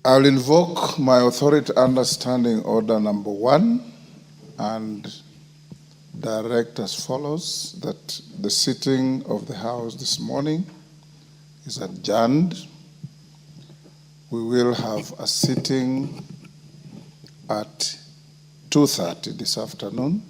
I'll invoke my authority under Standing Order number 1 and direct as follows, that the sitting of the House this morning is adjourned. We will have a sitting at 2:30 this afternoon,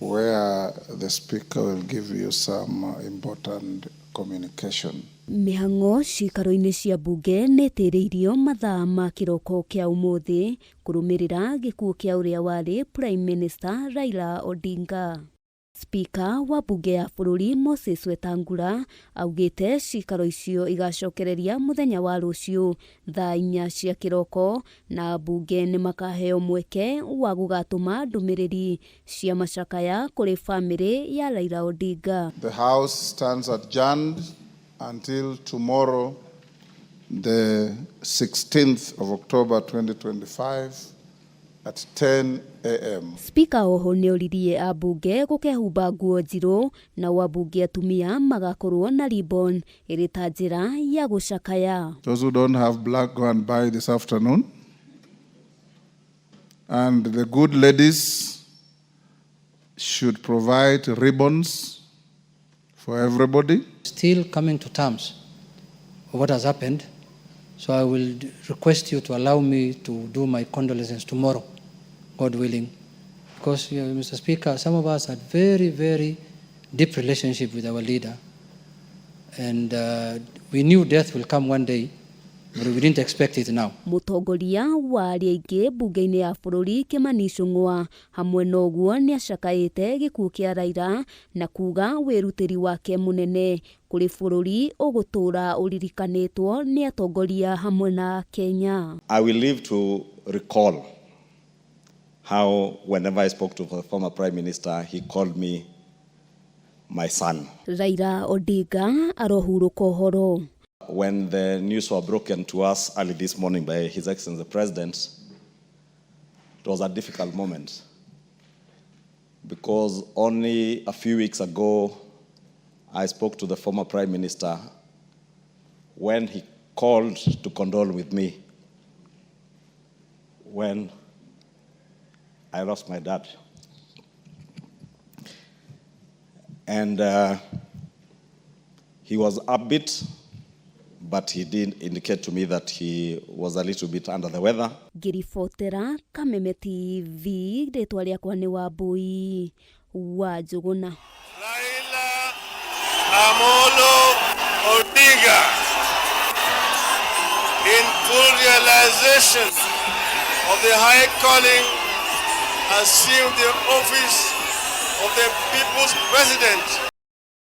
where the Speaker will give you some important communication. Mĩhang'o ciikaro-inĩ cia mbunge nĩ ĩtĩrĩirio mathaa ma kĩroko kĩa ũmũthĩ kũrũmĩrĩra gĩkuũ kĩa ũrĩa warĩ Prime Minister Raila Odinga. Spika wa mbunge ya bũrũri Moses Wetangula augĩte ciikaro icio igacokereria mũthenya wa rũciũ thaa 4 cia kĩroko, na mbunge nĩ makaheo mweke wa gũgatũma ndũmĩrĩri cia macakaya kũrĩ bamĩrĩ ya Raila Odinga. The House stands adjourned until tomorrow, the 16th of October 2025 at 10 a.m. Spika oho nĩ oririe ambunge gũkehumba nguo njirũ, nao ambunge atumia magakorwo na ribbon ĩrĩ ta njĩra ya gũcakaya. Those who don't have black, go and buy this afternoon. And the good ladies should provide ribbons for everybody. Still coming to terms of what has happened, so I will request you to allow me to do my condolences tomorrow, God willing. Because, Mr. Speaker, some of us had very, very deep relationship with our leader. And we knew death will come one day, but we didn't expect it now. Mũtongoria wa arĩa aingĩ mbunge-inĩ ya bũrũri Kimani Ichung'wa hamwe na ũguo nĩ acakaĩte gĩkuũ kĩa Raila na kuga wĩrutĩri wake mũnene kũrĩ bũrũri ũgũtũũra ũririkanĩtwo nĩ atongoria hamwe na Kenya. I will live to recall how whenever I spoke to the former Prime Minister, he called me my son. Raila Odinga arohurũka ũhoro. When the news were broken to us early this morning by His Excellency the President, it was a difficult moment because only a few weeks ago I spoke to the former Prime Minister when he called to condole with me when I lost my dad. And he was upbeat, but he did indicate to me that he was a little bit under the weather. Ngĩribotera Kameme TV, rĩtwa rĩakwa nĩ Wambui wa Njũgũna. Raila Amolo Odinga, in full realization of the high calling, assumed the office of the people's president.